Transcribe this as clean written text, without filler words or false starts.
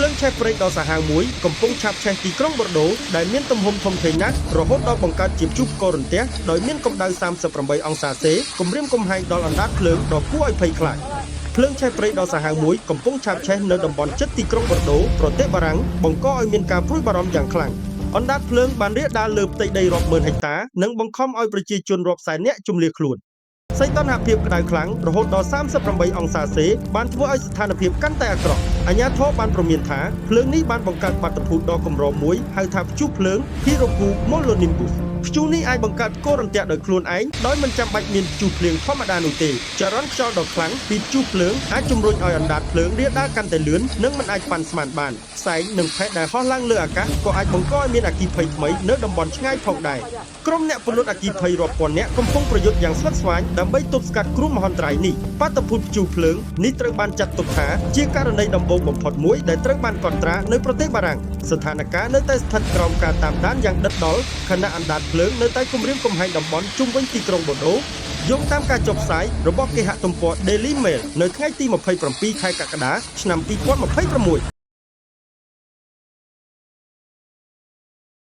ភ្លើងឆេះព្រៃដ៏សាហាវមួយកំពុងឆាបឆេះទីក្រុងបូរដូដែលមានទំហំធំធេងណាស់រហូតដល់បង្កើតជាព្យុះផ្គររន្ទះដោយមានកម្ដៅ38អង្សាសេគំរាមកំហែងដល់អណ្ដាតភ្លើងដ៏គួរឲ្យភ័យខ្លាចភ្លើងឆេះព្រៃដ៏សាហាវមួយកំពុងឆាបឆេះនៅតំបន់ជិតទីក្រុងបូរដូប្រទេសបារាំងបង្កឲ្យមានការព្រួយបារម្ភយ៉ាងខ្លាំងអណ្ដាតភ្លើងបានរាលដាលលើផ្ទៃដីរាប់ម៉ឺនហិកតានិងបង្ខំឲ្យប្រជាជនរាប់សែននាក់ជម្លៀសខ្លួន សីតុណ្ហភាពក្តៅខ្លាំងរហូតដល់38អង្សាសេបានធ្វើឲ្យស្ថានភាពកាន់តែអាក្រក់អាជ្ញាធរបានព្រមានថាភ្លើងនេះបានបង្កើតបាតុភូតដ៏កម្រមួយហៅថាព្យុះភ្លើង Pyrocumulonimbus ព្យុះនេះអាចបង្កើតផ្គររន្ទះដោយខ្លួនឯងដោយមិនចាំបាច់មានព្យុះភ្លៀងធម្មតានោះទេចរន្តខ្យល់ដ៏ខ្លាំងពីព្យុះភ្លើងអាចជំរុញឲ្យអណ្ដាតភ្លើងរាលដាលកាន់តែលឿននិងមិនអាចប៉ាន់ស្មានបានផ្សែងនិងផេះដែលហោះឡើងលើអាកាសក៏អាចបង្កឲ្យមានអគ្គិភ័យថ្មីនៅតំបន់ឆ្ងាយផងដែរក្រុមអ្នកពន្លត់អគ្គិភ័យរាប់ពាន់នាក់កំពុងប្រយុទ្ធយ៉ាងស្វិតស្វាញដើម្បីទប់ស្កាត់គ្រោះមហន្តរាយនេះបាតុភូតព្យុះភ្លើងនេះត្រូវបានចាត់ទុកថាជាករណីដំបូងបំផុតមួយដែលត្រូវបានកត់ត្រានៅប្រទេសបារាំងស្ថានភាពនៅតែស្ថិតក្រោមការតាមដានយ៉ាងដិតដល់ខណៈអណ្ដាតភ្លើងនៅតែគំរាមកំហែងតំបន់ជុំវិញទីក្រុងបូដូយោងតាមការចុះផ្សាយរបស់គេហទំព័រ Daily Mail នៅថ្ងៃទី27ខែកក្កដាឆ្នាំ2026។